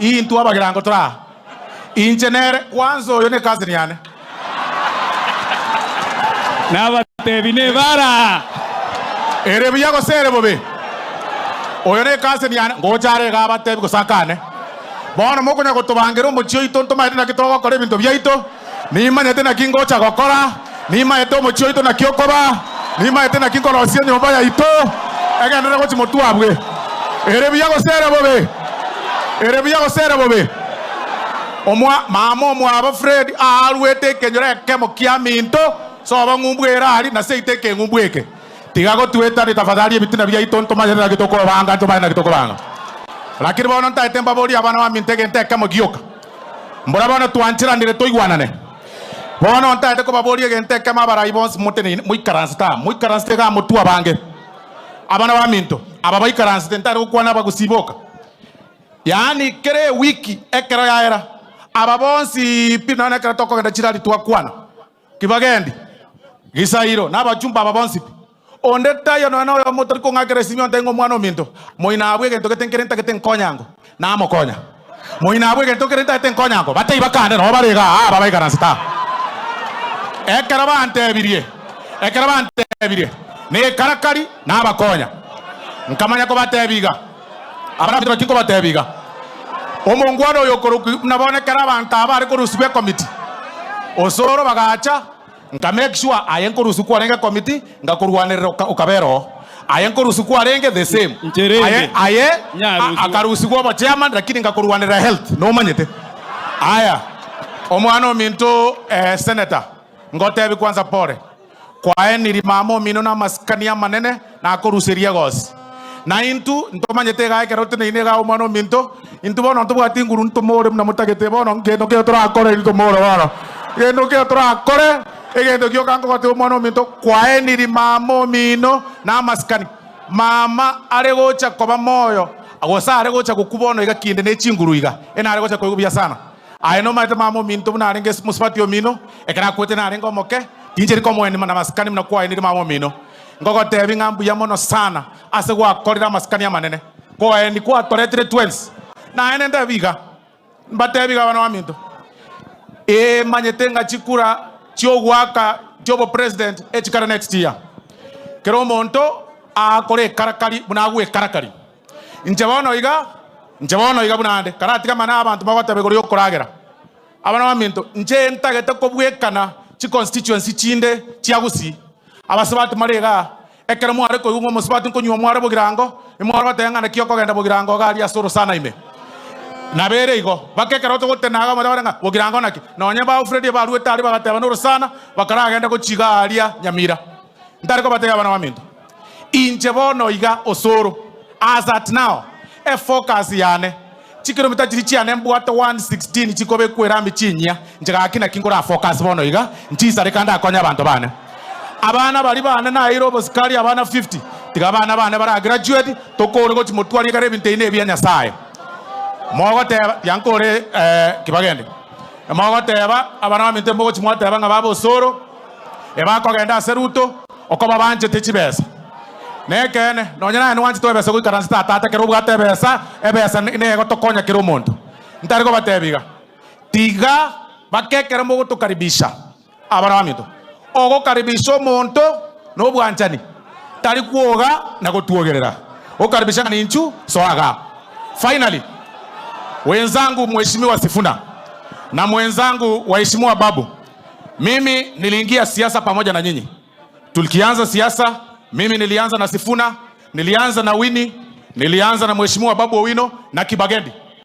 Intwe abagirango tore aa. Inche nere, kwanza oyo ne cousin yane. Nabatebi nebara. Ere buya gose ere bobe? Oyo ne cousin yane, ngocha are iga abatebi gose akane. Bono mokonya gotobangera omochie oito ntomaete naki togokora ebinto biaito, nimanyete naki ngocha gokora, nimanyete omochie oito naki okoba, nimanyete naki nkorosia enyomba yaito, egenderere gochia motwe abwe. Ere buya gose ere bobe? Ere buya gose ere bobe? Omwa mama omwabo Fred aarwete ekenyoro ekemo kiaminto, sobo ng'umbu ere aria, na seito ekeng'umbu eke. Tiga gotwetania tafadhali ebitina biaito ntomanyete naki tokobanga, ntomanyete naki tokobanga. Lakini bono ntaete mbaborie abana baminto egento ekemo gioka. Mbora bono twancheranire toigwanane. Bono ntaete kobaboria egento ekemo abarai bonsi moteneine moikaransete aa, moikaransete igaa motwe abange. Abana baminto, aba baikaransete ntari gokwana abagusii boka. Yaani kera ewiki ekero yaera, aba bonsi pi nonya nekero tokogenda chirari twakwana. Kibagendi, Gisairo, na abachumba aba bonsi pi. Onde taiyo nonya noyomo otari kong'akera esimi ontebie ng'a omwana ominto, moino abwo egento gete nkere ntagete nkonyango, namokonya. Moino abwo egento nkere ntagete nkonyango, batebie bakande nabo bare igaa aba baikaransete aa. Ekero bantebirie, ekero bantebirie, nekarakari, nabakonya. Nkamanya kobatebia iga, Abarabwo naki nkobatebia iga, Omongwana oyo okorokwa buna bono ekero abanto aba bare korusigwa ekomiti, osoro bagacha, nka make sure aye nkorusigwa kwarenge ekomiti, ngakorwanerera oka okabera oo. Aye nkorusigwa kwarenge the same. Inche rende, Aye aye a nyarusigwa. akarusigwa obochairman lakini ngakorwanerera health, nomanyete. Aya, omwana ominto senator, ngotebi kwanza pore. Kwaeniri mama omino namasikani amanene, na akoruseria egosi. Na intwe ntomanyete igaa ekero toteneine igaa omwana ominto, intwe bono ntobwati nguru ntomore buna motagete bono ngento kero torakore intwe tomore bono. Egento kero torakore, egento gioka nkogotebia omwana ominto, kwaeniri mama omino namasikani. Mama are gocha koba moyo, gose are gocha gokwa bono iga kinde ne chinguru iga, enare gocha koigwa buya sana. Aye nomanyete mama ominto buna arenge mosubati omino, ekero akwete narenge omoke, tincheri komoenima namasikani buna kwaenire mama omino. Ngogotebi ng'a mbuya mono sana ase gwakorire amasikani amanene, koeni kwatoretire twensi. Naende ntebi iga, mbatebi iga abana baminto, ee manyete ng'a chikura chi'ogoaka chi'obopresident echikare next year. Kera omonto aakore ekarakari buna agwekarakari. Inche bono iga, inche bono iga buna ande, karatiga amang'ana y'abanto bagoteba igoro y'okoragera. Abana baminto, inche ntagete kobwekana chiconstituency chinde chia Gusii. Abasubati more igaa, ekero mware koigwa ng'a omosubati nkonywa mware bogirango, nimware goteba ng'a naki okogenda bogirango iga aria ase orosana ime. Nabo ere igo, mpaka ekero togotena iga omonto akore ng'a bogirango naki? Nonye ba Alfred baruete aria bagateba norosana, bakaragenda gochia igaa aria Nyamira. Ntari kobatebia abana baminto, inche bono iga osoro, as at now, efocus yane, chikilomita chiria chiane mbwate 116 chikobekwa erami chinyia, inche gaki naki nkora focus bono iga, nchisare kande akonye abanto bane. Abana baria bane naeire obosikari abana 50, tiga abana bane bara graduate, tokore gochia motware ekero ebinto ebi nebia Nyasaye. Mogoteba, tiga nkore kibagende, mogoteba abana baminto mogochia mwateba ng'a baba osoro, Ebakogenda ase Ruto okoba banchete chibesa. Nekeene, nonya naye nwanchete ebesa goikaransa tata ekero obwate ebesa, ebesa negotokonya kera omonto. Ntari kobatebia iga, tiga bake ekero mogotokaribisha abana baminto. Ogokaribisha omonto nobwanchani, tari kwoga na gotwogerera. Gokaribisha ng'a ninchu, soa igaa. Finally, wenzangu Mheshimiwa Sifuna na mwenzangu waheshimiwa Babu, Mimi niliingia siasa pamoja na nyinyi. Tulikianza siasa, mimi nilianza na Sifuna, nilianza na Winnie, nilianza na Mheshimiwa Babu Owino na Kibagendi.